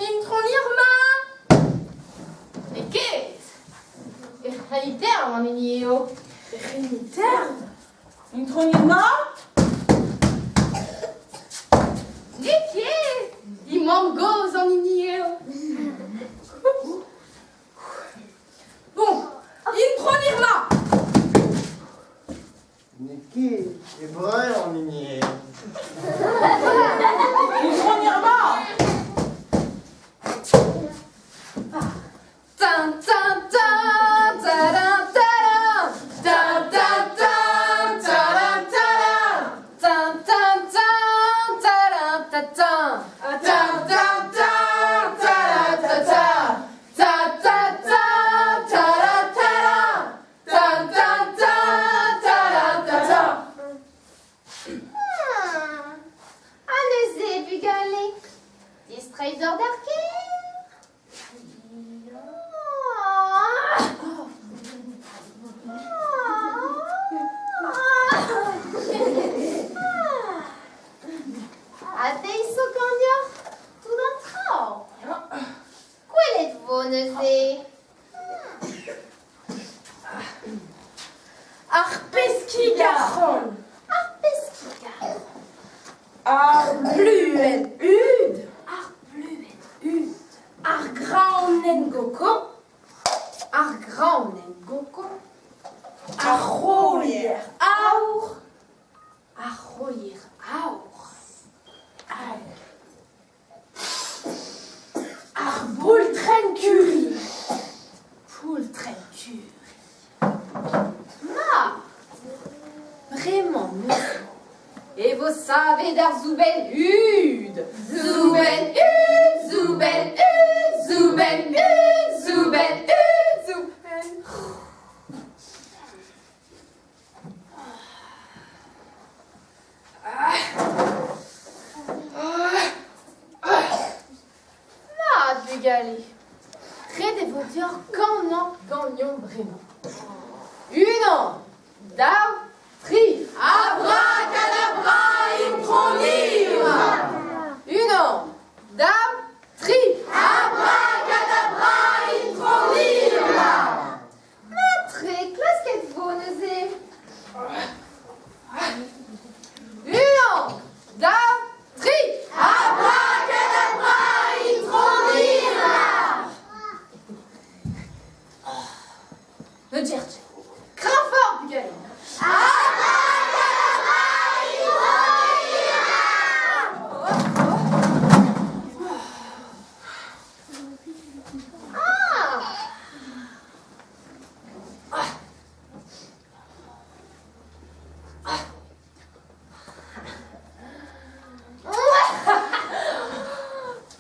Intron Irma! N'eo ket! He c'heniterv an hini eo. He c'heniterv? Intron Irma? N'eo ket! He mamm-gozh an hini eo. Bon, Intron Irma! N'eo ket e breur an hini eo. Intron Irma! Tin, tin, tin, ta-da, ta-da. Tin, tin, tin, ta-da, ta-da. Tin, tin, tin, ta-da, ta-tin. Tin, tin, tin, ta-da, ta-ta. Ta, ta, ta, ta-da, ta-da. Tin, tin, tin, ta-da, ta-ta. Ha neuze, bugale, distreiñ d'ar kêr? Ha deiz zo ganeoc'h tout an traoù. Gwelet 'vo neuze. Ar peskig ar c'han. Ar peskig ar c'han. Ar bluenn hud. Ar bluenn hud. Ar graoñenn goko. Ar graoñenn goko. Ar c'holier aour. Ar c'holier aour. Hag Ar boultrenn kuri. Poultrenn kuri. Ma! Bremañ neuze e vo savet ar soubenn hud. Soubenn hud, soubenn hud, soubenn hud, soubenn hud, soubenn. Mat, bugale, ret e vo deoc'h kanañ ganeomp bremañ. Unan, daou, tri. Abrakadabra, Intron-Irma! Unan, daou, tri. Abrakadabra, Intron-Irma! Matre, klasket 'vo neuze. Unan, daou, tri. Abrakadabra, Intron Irma! Ne dirt. Kreñvoc'h, bugale. Abrakadabra, Intron Irma! Ah!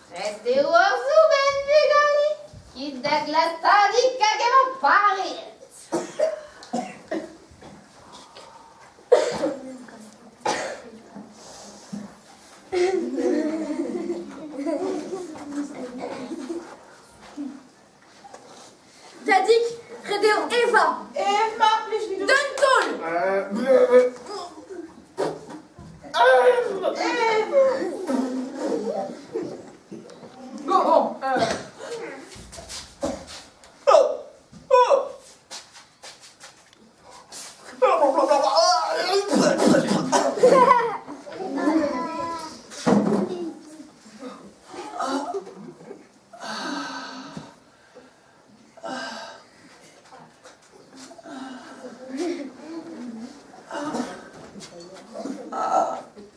Prest eo ar soubenn, bugale. Kit da glastadig hag emañ pareet. Tadig, ret eo evañ. Ev mar plij D'un taol. Ev. Bon, bon. Oh Oh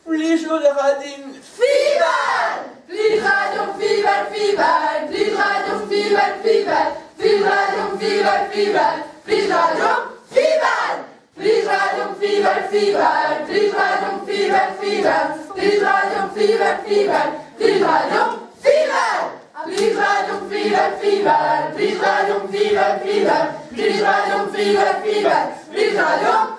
Plijout a ra din fival! Plijadur, fival, fival, plijadur, fival, fival, plijadur, fival, fival, plijadur, fival! Plijadur, fival, fival, plijadur, fival, fival, plijadur, fival, fival, plijadur, fival! Plijadur, fival, fival, plijadur, fival, fival, plijadur, fival, fival, plijadur.